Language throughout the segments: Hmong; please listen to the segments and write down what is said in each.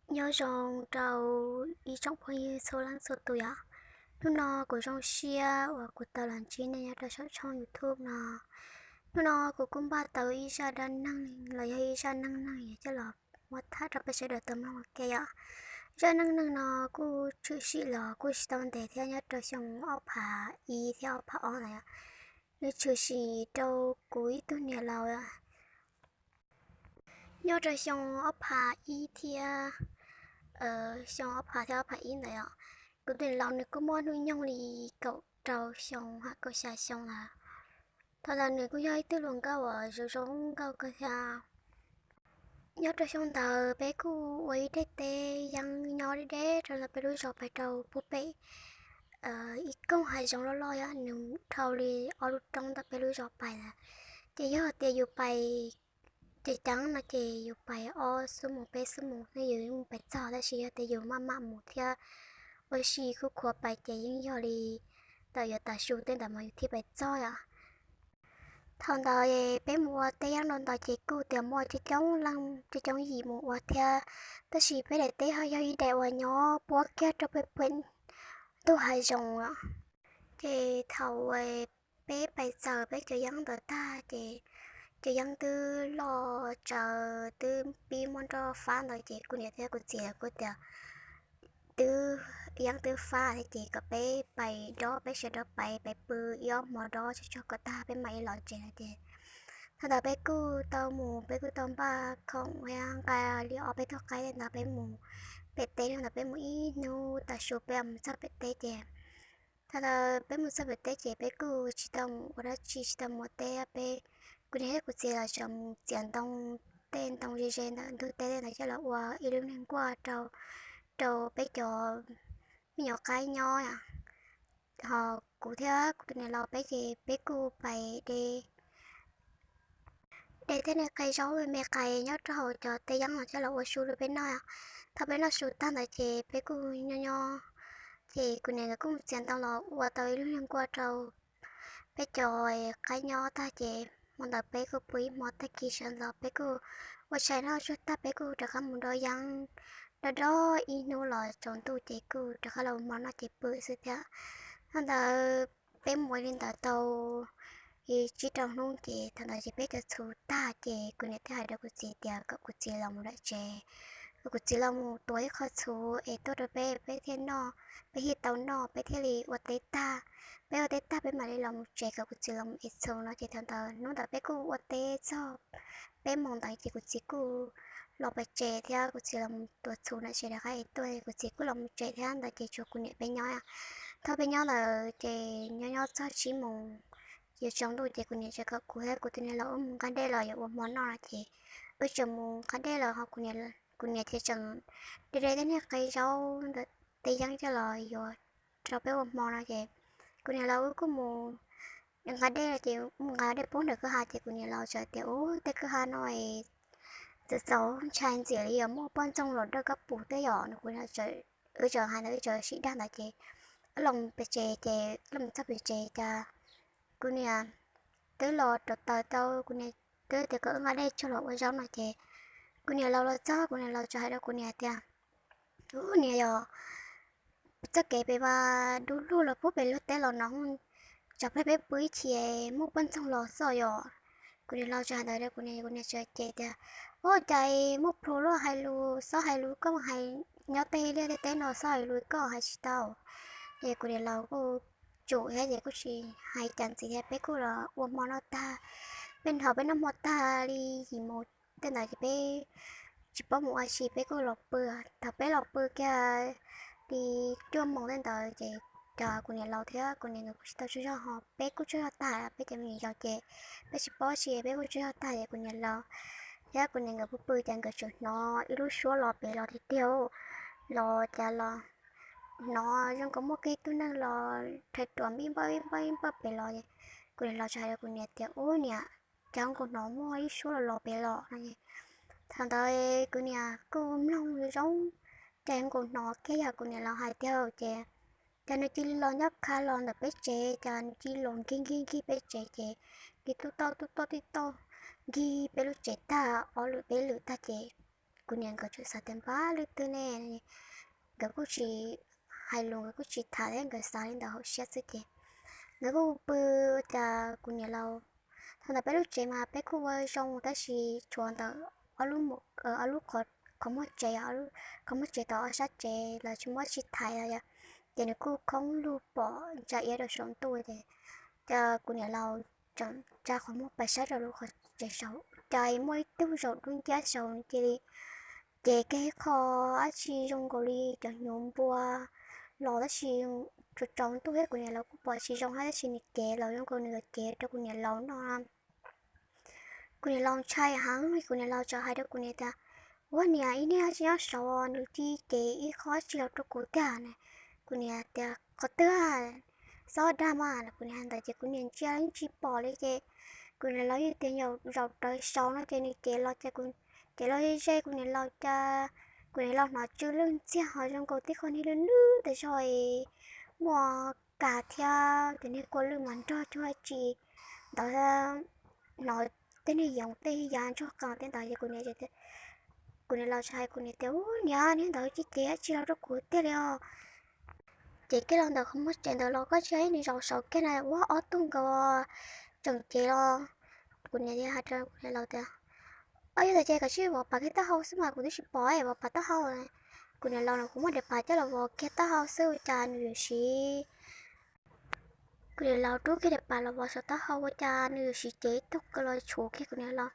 Nyob zoo rau ib tsoom phooj ywg txhua leej txhua tus yom. Hnub no kuv zoo siab uas kuv tau los ntsib nej nyob rau saum tshooj YouTube no. Hnub no kuv kuj npaj tau ib zaj dab neeg los yog ib zaj neej neeg yuav coj los muab tham rau peb sawv daws tau mloog ua ke yom. Zaj neej neeg no kuj tshwm sim los kuj tsis tau ntev thiab, nyob rau xyoo ob phav ib thiab ob phav ob ntawd yom. Nws tshwm sim rau kuv ib tug niam laus nyob rau xyoo ob phav ib thiab, xyoo ob phav thiab ob phav ib ntawd os. Kuv tus niam laus nws kuj muaj hnub nyoog li kaum rau xyoo hab kaum xya xyoo lawm. Thaum ntawd nws kuj yog ib tug hluas nkauj uas zoo zoo nkauj kawg thiab. Nyob rau xyoo ntawd peb kuj ua ib daim teb yeeb nyob deb deb rau ntawm peb lub zos pais rau puag pem ib koog hav zoov loj loj yom, nws dhau li ob lub roob ntawm peb lub zos pais lawm. Ces yog tias yus pais ceev ceev no ces yus pais ob xuab moos peb xuab moos, yus yeej mus pais txog, tab sis yog tias yus maj mam mus thiab ua si khuj khuav pais ces yeej yog li ntawm yuav tav su tej ntawd mas yus thiaj pais txog yom. Thaum ntawd peb mus ua teb yeeb rau ntawd ces kuj tias muaj coob coob leej coob coob yim mus ua thiab, tab sis peb daim teb ho yog ib daim uas nyob puab kiag rau pem pem ntug hav zoov os. Ces thaum peb pais txaws peb cov yeeb ntawd tag ces cov yeeb twb loj tsawv twb pib muaj nroj fab ntawd ces kuv niam thiab kuv txiv kuj tias twb yeeb twb fab thiab ces kom peb pais dob, peb sawv daws pais, pais pw ib ob hmo dob tsuag tsuag kom tag peb mam li los tsev no ces thaum ntawd peb kuj tau mus, peb kuj tau npaj khoom thiab nqa li ob peb tug qaib ntawd peb mus pem teb. Thaum ntawd peb mus ib hnub tav su peb mus txog pem teb ces thaum ntawd peb mus txog pem teb ces peb kuj tsis tau mus ua dab tsi, tsis tau mus ua teb, peb, kuv niam thiab kuv txiv los tseem mus txiav ntoo, tej ntoo ze ze ntawm ntug teb ntawd coj los ua ib lub niag nkuaj rau, rau peb cov me nyuam qaib nyob. Ho kuv thiab kuv tus niam laus peb ces peb kuj pais de, de tej niag qe zaub me qe nyob rau hauv cov teb yeeb los coj los ua su rau peb noj. Thaum peb noj su tag ntawd ces peb kuj nyob nyob, ces kuv niam nkawd kuj mus txiav ntoo los ua tau ib lub niag nkuaj rau peb cov qaib nyob tag ces hmo ntawd peb kuj pw ib hmo, tag kis sawv ntxov peb kuj ua tshais noj tsuag tag peb kuj rov qab mus dob yeeb, dob dob ib hnub los tsaus ntuj ces kuj rov qab los ua hmo noj ces pw xwb thiab. Thaum ntawd peb mus li ntawd tau tsib rau hnub ces thaum ntawd ces peb cov txhuv tag ces kuv niam thiaj hais rau kuv txiv tias kom kuv txiv los mus nram tsev, kom kuv txiv los mus tuav ib qho txhuv es tuaj rau peb, peb thiaj noj, peb thiaj tau noj, peb thiaj li ua teb tag. Peb ua teb tag peb mam li los mus tsev, kom kuv txiv los mus ev txhuv no ces thaum ntawd hnub ntawd peb kuj ua teb txog peb moos ntawd ces kuv txiv kuj los pem tsev thiab kuv txiv los mus tuav txhuv nram tsev rov qab es tuaj, kuv txiv kuj los mus tsev thiab ntawd ces tshuav kuv niam peb nyob. Thaum peb nyob ntawd ces nyob nyob txog tsib moos yuav tsaus ntuj ces kuv niam tseem kom kuv thiab kuv tus niam laus wb mus nqa dej los yuav ua hmo noj no ces wb tseem mus nqa dej los ho kuv niam ces tseem de de tej niag qe zaub ntawm teb yeeb coj los yuav rau peb ua hmo no ces kuv niam laus wb kuj mus nqa dej no ces mus nqa dej pub ntawm kwj ha ces kuv niam laus txawm tias ub tej kwj ha no txawv txaus ntshai ntxias li os, muaj poj ntxoog los dawj kab pus tej yom no. Kuv, wb txawm hais ntawd wb txawm sim dag ntawd ces wb los pem tsev ces los txog pem tsev cas kuv niam twb los rauv taws tau, kuv niam twb tias kom wb nqa dej tsuag los ua zaub no ces kuv niam laus los txog kuv niam laus txawm hais rau kuv niam tias ub niam yog txoj kev pem mas dub lug los puag pem luag teb los no, tsam peb pw ib chim muaj poj ntxoog los xwb yom. Kuv niam laus txawm hais ntawd rau kuv niam, kuv niam txawm cem tias ub cas muaj plhu luaj hais lus, txhob hais lus koj hais, nyob tej liaj tej teb no txhob hais lus koj hais tsis tau. Ces kuv niam laus kuj tsum thiab ces kuj tsis hais cas ntxiv thiab peb kuj los ua hmo noj tag. Peb nrog peb noj hmo tag li yim moos tej ntawd ces peb tsis paub mus ua si peb kuj los pw. Thaum peb los pw kiag li cuaj moos tej ntawd ces cov kuv niam laus thiab kuv niam nkawd kuj tsis tau tsaug zog ho peb kuj tsaug zog tag, peb cov me nyuam yaus ces peb tsis paub tsi peb kuj tsaug zog tag ces kuv niam laus thiab kuv niam nkawd pw pw ces nkawd tseem hnov ib lub suab los pem los tiag tiag, los cas los hnov zoo nkaus muaj kiag tug neeg los rhais ruam npij npawj npij npawj npawj pem los. Kuv niam laus txawm hais rau kuv niam tias ub niam, cas nkaus hnov muaj ib suab los los pem los no. Thaum ntawd kuv niam kuj mloog zoo, cas nkaus hnov kiag yog kuv niam laus hais tiag ces, cas nws cia li los nyob qha los ntawm peb tsev, cas nws cia li los nkig nkig nkig peb tsev ces, nkig tub toj tub toj tib toj, nkig peb lub tsev tag ob lwm peb lwm tag ces kuv niam nkawd tseem xav tias npab leej twg ne, nkawd kuj tsis hais lus, nkawd kuj tsis tham thiab, nkawd xav li ntawd hauv siab xwb ces nkawd kuj pw. Cas kuv niam laus, thaum ntawd peb lub tsev mas peb kuj ua zoo tab sis tshuav ntawm ob lub, ob lub qhov muag tsev, qhov muag tsev tau ob sab tsev los tsis muaj tsis thaiv los yog, ces nws kuj khoob lug pom ntsa iab rau saum ntuj ces, cas kuv niam laus tseem tsa qhov muag pais saib rau lub qhov tsev saud cas muaj ib tug zaum dub nciab saud cia li cev kiag ib qho dab tsi zoo nkaus li cov hnyuv npua los tab sis tsaus ntuj thiab kuv niam laus kuj pom tsis zoo thiab tab sis nws cev los zoo nkaus nws yuav cev rau kuv niam laus noj. Kuv niam laus ntshai heev, kuv niam laus txawm hais rau kuv niam tias, ua niam, ib niag dab tsi nyob saud nws cia li cev ib qho dab tsi los rau kuv tiag na. Kuv niam tias qhov twg, txhob dag mas. Kuv niam hais ntawd ces kuv niam ntsia yeej tsis pom li ces kuv niam laus yeej tias zaum rawv saud no ces nws cev los ces, cev los ze ze kuv niam laus cas kuv niam laus hnov tsw lwj ntxiag ho zoo nkaus tib qho niag lwj lwj tas zog, muaj kas thiab cov niag kua lwj mas nrog cuag dab tsi ntawd, hnov tej niag yoov tej yav ntsuag qees tej ntawd ces kuv niam, kuv niam laus txawm hais kuv niam tias, ub niam, niag ntawd cia li cev dab tsi los rau kuv tiag li os. Cev kiag los ntawm qhov muag tsev ntawd los koj tsis hais nws zaum saud kiag na, ua ob tug nkaus tseem cev los. Kuv niam hais rau kuv niam laus tias, o yog li ntawd ces koj sim vov pam kiag taub hau xwb mas kuv twb tsis pom vov pam taub hau. Kuv niam laus nws kuj muab daim pam coj los vov kiag taub hau xwb ua cas nws yuav siv, kuv niam laus rub kiag daim pam los vov saum taub hau ua cas nws yuav siv cev ib tug kaw los tshum kiag kuv niam laus,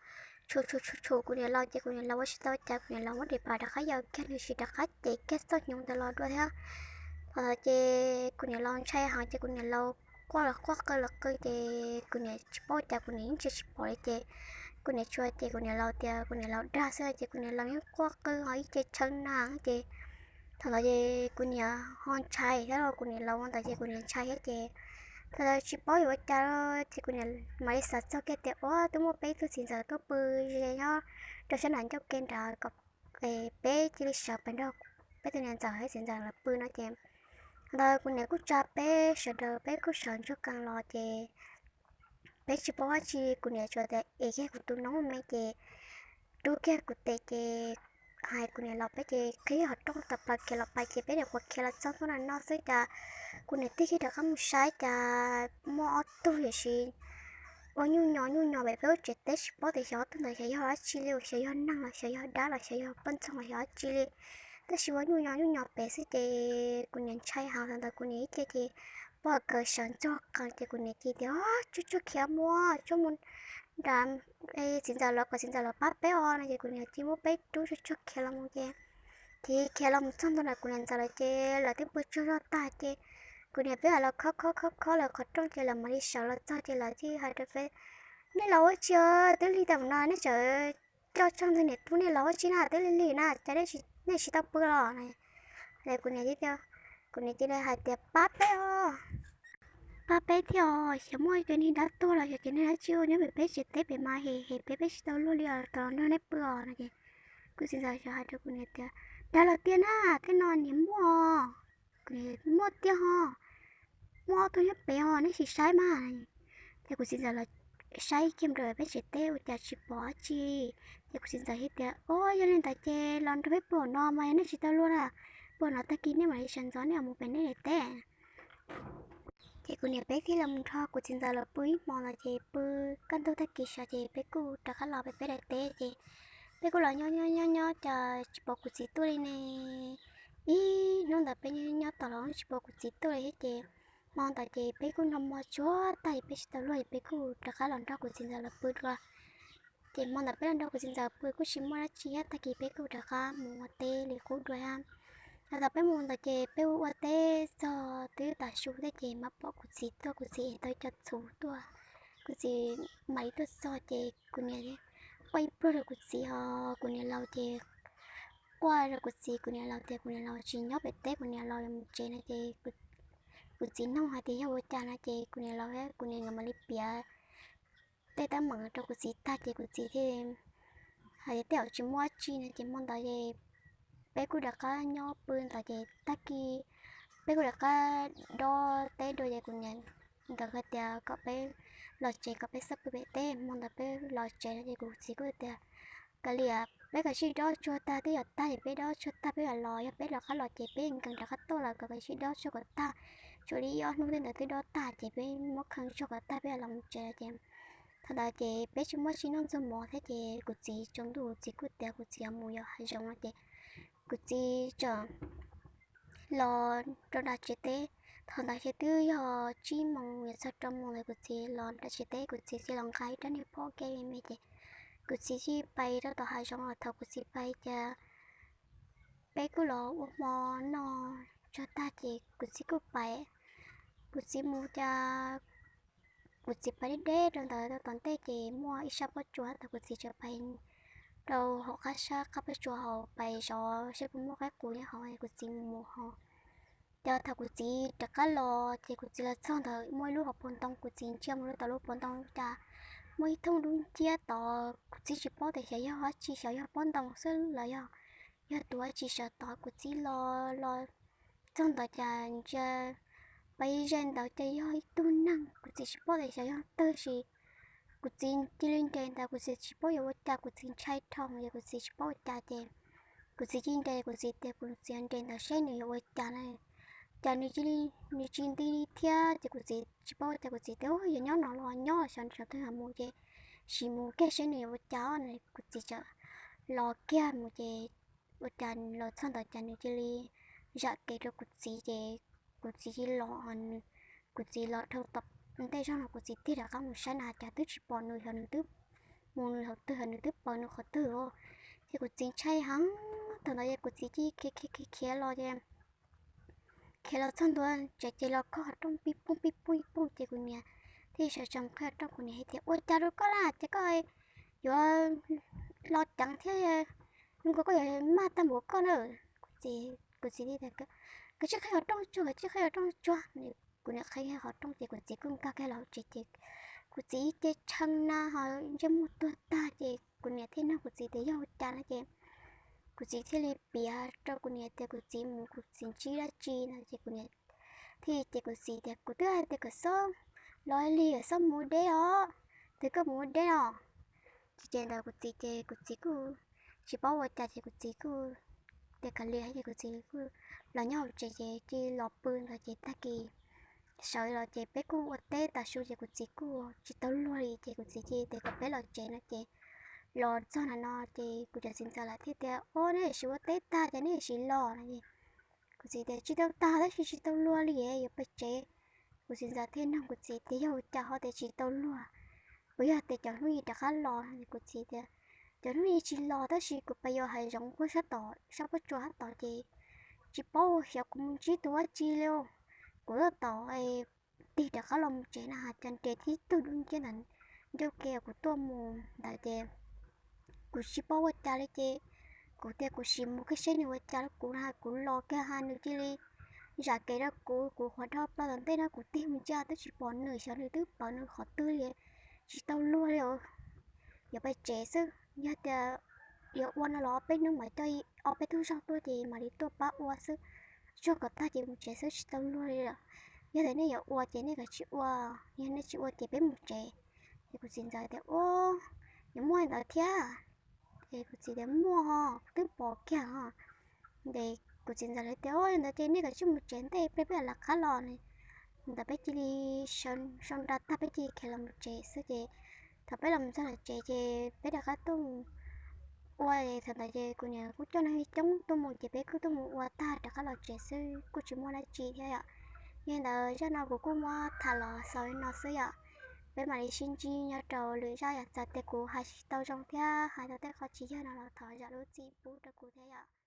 tshum tshum tshum tshum kuv niam laus ces kuv niam laus ua tsis tau cas kuv niam laus muab daim pam rov qab yaws kiag nws siv rov qab cev kiag txoj hnyuv ntawd los dua thiab. Thaum ntawd ces kuv niam laus ntshai heev ces kuv niam laus quaj los quaj qw los qw ces kuv niam tsis paub cas kuv niam yeej ntsia tsis pom li ces kuv niam tsuas ces kuv niam laus tias kuv niam laus dag xwb ces kuv niam laus yeej quaj qw ho ib ce tshee na ces thaum ntawd ces kuv niam ho ntshai thiab los kuv niam laus ua ntawd ces kuv niam ntshai thiab ces thaum ntawd tsis paub yuav ua cas ces kuv niam mam li xav txog kiag tias ua twb muaj peb tug txiv ntxawm tuaj pw ze nyob rau sab nram ncauj ke nrad kom peb cia li sawv pem nrog peb tus niam ntxawm thiab txiv ntxawm lawv pw no ces ntawd kuv niam kuj tsa peb sawv daws peb kuj sawv ntsuag qees los ces peb tsis paub dab tsi, kuv niam tsuas tias es kiag kuv tus noob me ces rub kiag kuv tes ces hais kuv niam los peb ces qhib qhov rooj tawm plaws khiav los pais ces peb nyuam qhuav khiav los txog ntua no xwb cas kuv niam tig kiag rov qab mus saib cas muaj ob tug yawm siv ua nyuj nyos nyuj nyos pem peb lub tsev teb, tsis paub tias xyov ob tug ntawd xyov yog dab tsi li, xyov yog neeg los xyov yog dab los xyov yog poj ntxoog los xyov dab tsi li, tab sis ua nyuj nyos nyuj nyos pem xwb ces kuv niam ntshai heev. Thaum ntawd kuv niam ib ce ces pom kaw sawv ntsuag qees ces kuv niam cia tias tsuag tsuag khiav mus, tsuag mus nram txiv ntxawm lawv kom txiv ntxawm lawv pab peb os no ces kuv niam cia muab peb rub tsuag tsuag khiav los mus ces, ces khiav los mus txog ntua nram kuv niam ntxawm lawv ces lawv twb pw tsaug zog tag ces kuv niam peb mam los khob khob khob khob lawv qhov rooj ces lawv mam li sawv los txog ces lawv thiaj hais rau peb, nej los ua tsi, twb lig tag mus no nej tseem coj txog ntawm niam tub, nej los ua tsi na, twb lig lig na cas nej tsis tau pw los? Kuv niam, kuv niam cia li hais tias pab peb os, pab peb thiab os, xyov muaj cov niag dab tuag los xyov cov niag dab tsi ua nyob pem peb tsev teb pem mas hem hem peb, peb tsis tau luag li os, tau los nrog nej pw os no ces kuv txiv ntxawm hais rau kuv niam tias dag los tiag na, tej no niam muaj, muaj tiag ho, muaj ob tug nyob pem os, nej sim saib mas. Ces kuv txiv ntxawm los saib kiag nram peb tsev teb ua cas tsis pom dab tsi. Ces kuv txiv ntxawm hais tias o, yog li ntawd ces los nrog peb pw no mas yog nej tsis tau luag na, pw no tag kis nej mam li sawv ntxov nej mus pem nej daim teb. Ces kuv niam peb thiaj li mus nrog kuv txiv ntxawm los pw ib hmo no ces pw kaj ntug tag kis sawv ces peb kuj rov qab los pem peb daim teb ces peb kuj los nyob nyob nyob nyob cas tsis pom kuv txiv tuaj li ne. Ib hnub ntawd peb nyob nyob tos los tsis pom kuv txiv tuaj li thiab ces hmo ntawd ces peb kuj nrog mos tsuag tag es peb tsis tau luag es peb kuj rov qab los nrog kuv txiv ntxawm los pw dua. Ces hmo ntawd peb los nrog kuv txiv ntxawm pw kuj tsis muaj dab tsi thiab tag kis peb kuj rov qab mus ua teb li qub dua thiab. Los thaum peb mus ntawd ces peb ua teb txog twb tas su thiab ces mam pom kuv txiv tuaj, kuv txiv ev tau cov txhuv tuaj. Kuv txiv mam li tuaj txog ces kuv niam quaj ib pliag rau kuv txiv ho kuv niam laus ces quaj rau kuv txiv, kuv niam laus tias kuv niam laus tsis nyob pem teb, kuv niam laus mus tsev no ces kuv txiv nug hais tias yog ua cas no ces kuv niam laus thiab kuv niam nkawd mam li piav tej teeb meem rau kuv txiv tag ces kuv txiv thiaj hais tias tej zaum tsis muaj dab tsi no ces hmo ntawd ces peb kuj rov qab nyob pw ntawd ces tag kis peb kuj rov qab dob teb dua ces kuv niam nkawd hais tias kom peb los tsev kom peb txhob pw pem teb. Hmo ntawd peb los tsev no ces kuv txiv kuj tias kav liam, peb kav tsij dob tsuag tag, twb yuav tag ces peb dob tsuag tag peb mam los, yog peb rov qab los ces peb nkees rov qab tuaj lawm, kom kav tsij dob tsuag kom tag. Tshuav li ib ob hnub tej ntawd twb dob tag ces peb muab khee tsuag kom tag peb mam los mus tsev lawm ces, thaum ntawd ces peb tsis muaj tsis noj ntxuag mov thiab ces kuv txiv tsaus ntuj kuv txiv kuj tias kuv txiv yuav mus yos hav zoov no ces kuv txiv txawm los rau nram tsev teb. Thaum ntawd ces twb yog tsib moos yuav txog rau moos lawm, kuv txiv los nram tsev teb, kuv txiv thiaj los nqa ib rab niag phom kev me me ces kuv txiv thiaj pais rau tom hav zoov los. Thaum kuv txiv pais cas peb kuj los ua hmo noj tsuag tag ces kuv txiv kuj pais. Kuv txiv mus cas kuv txiv pais deb deb rau ntawd rau tom ntej ces muaj ib sab pob tsuas, thaum kuv txiv txawm pais rau hauv qab sab qab pob tsuas hauv pais zov saib puas muaj qaib qus nyob hauv, kuv txiv mus mus hauv. Ces thaum kuv txiv rov qab los ces kuv txiv los txog ntawd muaj ib lub hauv paus ntoo, kuv txiv ntsia mus rau tom lub paus ntoo cas muaj ib thooj dub nciab tod, kuv txiv tsis paub tias xyov yog dab tsi, xyov yog pob ntoo xwb los yog, yog tus dab tsi sawv tod. Kuv txiv los los txog ntawd cas ntsia pais ze ntawd ces yog ib tug neeg, kuv txiv tsis paub tias xyov yog twg sis kuv txiv cia li nres ntawd, kuv txiv tsis paub yuav ua cas, kuv txiv ntshai dhau ces kuv txiv tsis paub ua cas ces kuv txiv cia li nres, kuv txiv tias kuv txiv nres ntawd seb nws yuav ua cas na. Cas nws cia li, nws tsis nti li thiab ces kuv txiv tsis paub ua cas, kuv txiv tias yog nyob no los nyob, xyov nws xyov twg mus ces sim mus kiag seb nws yuav ua cas no. Kuv txiv txawm los kiag mus ces ua cas los txog ntawd cas nws cia li zam kev rau kuv txiv ces kuv txiv cia li los, kuv txiv los dhau tom ntej zog no kuv txiv tig rov qab mus saib na cas twb tsis pom nws, xyov nws twb mus nws hauv twg, xyov nws twb poob nws qhov twg os. Ces kuv txiv ntshai heev, thaum ntawd ces kuv txiv cia li khiav khiav khiav khiav los ces khiav los txog ntua tsev ces los khob qhov rooj pib pooj pib pooj pib pooj ces kuv niam thiaj sawv tsees khob qhov rooj, kuv niam hais tias ua cas rau koj na ces koj yuav los ceev thiab, zoo nkaus koj yuav maj tag npaum koj na. Kuv txiv tias koj tsij qhib qhov rooj tsuag, koj tsij qhib qhov rooj tsuag. Kuv niam qhib qhov rooj ces kuv txiv kuj nkag kiag los hauv tsev ces kuv txiv ces tshee na ho ntsej muag tuag tag ces kuv niam thiaj nug kuv txiv tias yog ua cas no ces kuv txiv thiaj li piav rau kuv niam tias kuv txiv mus kuv txiv ntsib dab tsi no ces kuv niam thiaj ces kuv txiv tias kuv twb hais tias kom txhob los li, kom txhob mus deb os, twb koj mus deb no. Ces ntawd kuv txiv ces kuv txiv kuj tsis paub ua cas ces kuv txiv kuj tias kav liam ces kuv txiv kuj los nyob hauv tsev ces cia li los pw ntawd ces tag kis sawv los ces peb kuj ua teb tas su ces kuv txiv kuj tsis tau luag li ces kuv txiv cia li tias kom peb los tsev no ces los txog na no ces kuv cov txiv ntxawm lawv thiaj tias o neb yuav ua teb tag ces neb yuav los no es kuv txiv tias tsis tau tag tab sis tsis tau luag li yuav pais tsev. Kuv txiv ntxawm thiaj nug kuv txiv tias yog ua cas ho tias tsis tau luag, puas yog tias cov hnub ib rov qab los no es kuv txiv tias cov hnub ib tsis los tab sis kuv pais yos hav zoov puag sab tom sab pob tsuas sab tod ces tsis paub xyov kuv mus ntsib tus dab tsi li. Kuv tab tom tig rov qab los mus tsev na cas nres tib tug dub nciab ntawd ncauj ke kuv tuaj mus ntawd ces kuv tsis paub ua cas li ces kuv tias kuv sim mus kiag seb nws ua cas rau kuv na, kuv los kiag ha nws cia li zam kev rau kuv, kuv qhuav dhau plaws tom ntej no kuv tig mus ntsia twb tsis pom nws, xyov nws twb poob nws qhov twg li, tsis tau luag li os. Yuav pais tsev xwb, yog tias yuav ua no los ob peb hnub mam coj ob peb tug zog tuaj ces mam li tuaj pab ua xwb, tsuag kom tag ces mus tsev xwb tsis tau luag li lawm. Yog tias nej yuav ua ces nej kav tsij ua, yog nej tsis ua ces peb mus tsev. Ces kuv txiv ntxawm tias ua, yuav muaj li ntawd thiab? Es kuv txiv tias muaj ho, kuv twb pom kiag ho. Ces kuv txiv ntxawm lawv tias ua li ntawd ces nej kav tsij mus tsev ntej peb peb lawv qab los no. Ntawd peb cia li sau nra tag peb cia li khiav los mus tsev xwb ces thaum peb los mus txog tom tsev ces peb rov qab tuaj mus ua, thaum ntawd ces kuv niam kuj coj neeg coob tuaj mus ces peb kuj tuaj mus ua tag rov qab los tsev xwb kuj tsis muaj dab tsi thiab yom. Yog li ntawd zaj no kuv kuj muab tham los xaus li no xwb yom. Peb mam li sib ntsib nyob rau lwm zaj, yog txawm tias kuv hais tsis tau zoo thiab hais tau tej qhov tsis yog no los thov zam lub txim pub rau kuv thiab yom.